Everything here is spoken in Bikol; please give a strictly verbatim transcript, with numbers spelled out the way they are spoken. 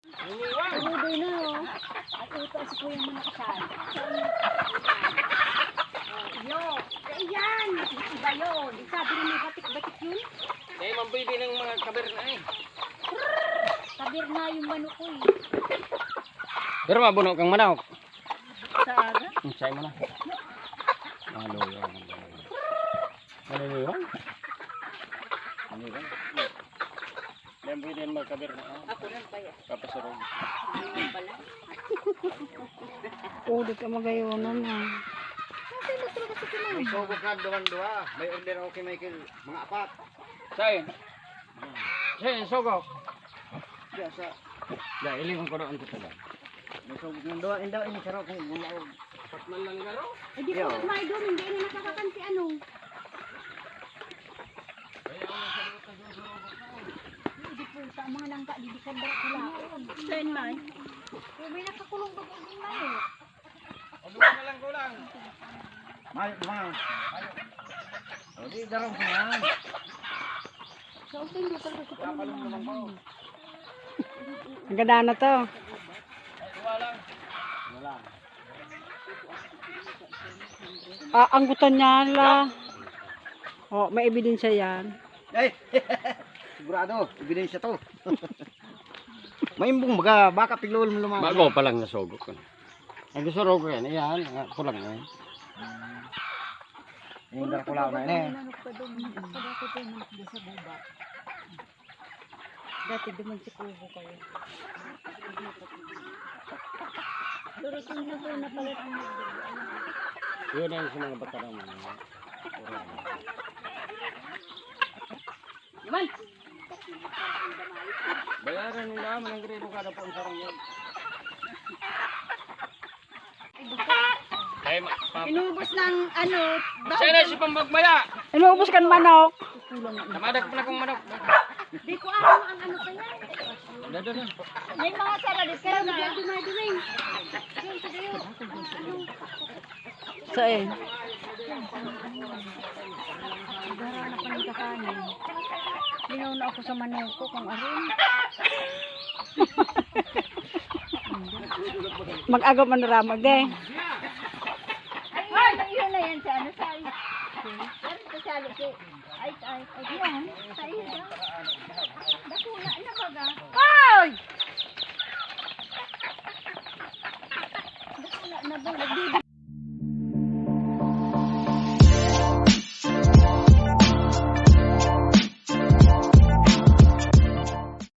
Rudoy na, oh. Ay, ito si Kuya Manaksan. Oh, yo. Ayan, iba yun. Sabi na may batik-batik yun. Kaya mambibi ng mga kaberna eh. Kaberna yung manok ko eh. Pero mabuno kang manok. Sa aga? Hmm, sa'yo mo na. Ano yun? Ano yun? Ano yun? Yan pwede yung magkaberna. Ako lang kaya. Papasurog. Pala. Ulit ang magayonan, ah. Kasi mas talaga sa kinang. May subok na duwang-duwa. May order ako kay Michael, mga apat. Sa'yo? Sa'yo, subok. Diya, sa... Diya, ilingon ko doon sa taga. May subok na duwa, indaw, ini sarap kung gulaog. Apat man lang garo. Eh, di ko Yo. May doon, hindi na nakakakan si ano. Hindi po sa mga langka, di di sa barak sila. Saan man? Kung may nakakulong ba po din na eh? O, dua na lang kulang. Mayo, mayo. O, di, darong ko na. Sa uting, di talaga sa Wala pa lang naman po. Ang ganda na to. Ay, dua lang. Wala. Ah, ang gutan niya la. Oh, may ebidensya yan. Ay! Sigurado, ebidensya to. Maimbong baga, baka piglulom lumang. Bago pa lang nasugok. Ang gusto ko yan, ayan, ah, kulang na yan. Yung Dracula na yun eh. Manok pa doon. Pag ako po yung manok doon sa baba. Dati duman si Kubo kayo. Pero kung na po na pala ang Yun ang sa mga bata ng mga. Naman! Bayaran nila, mananggribo kada po ang sarang yan. Ay, ma-, ma-, Inubos ng ano, Siya na si Pambagmaya. Inubos kan manok. Namadak pa na kong manok. Di ko alam ang ano pa yan. Dada na. May mga sarado ka na. Dumaduring. Saan? Gara na pa ng kakanin. Lingaw na ako sa manok ko kung arin. Mag-agaw man ramag eh. Ay, yun na yan sa ano, sa, yan sa salo ko. Ay, ay, ay, yan. Sa ida. Dakula na baga. Hoy! Dakula na ba? Nagdidi-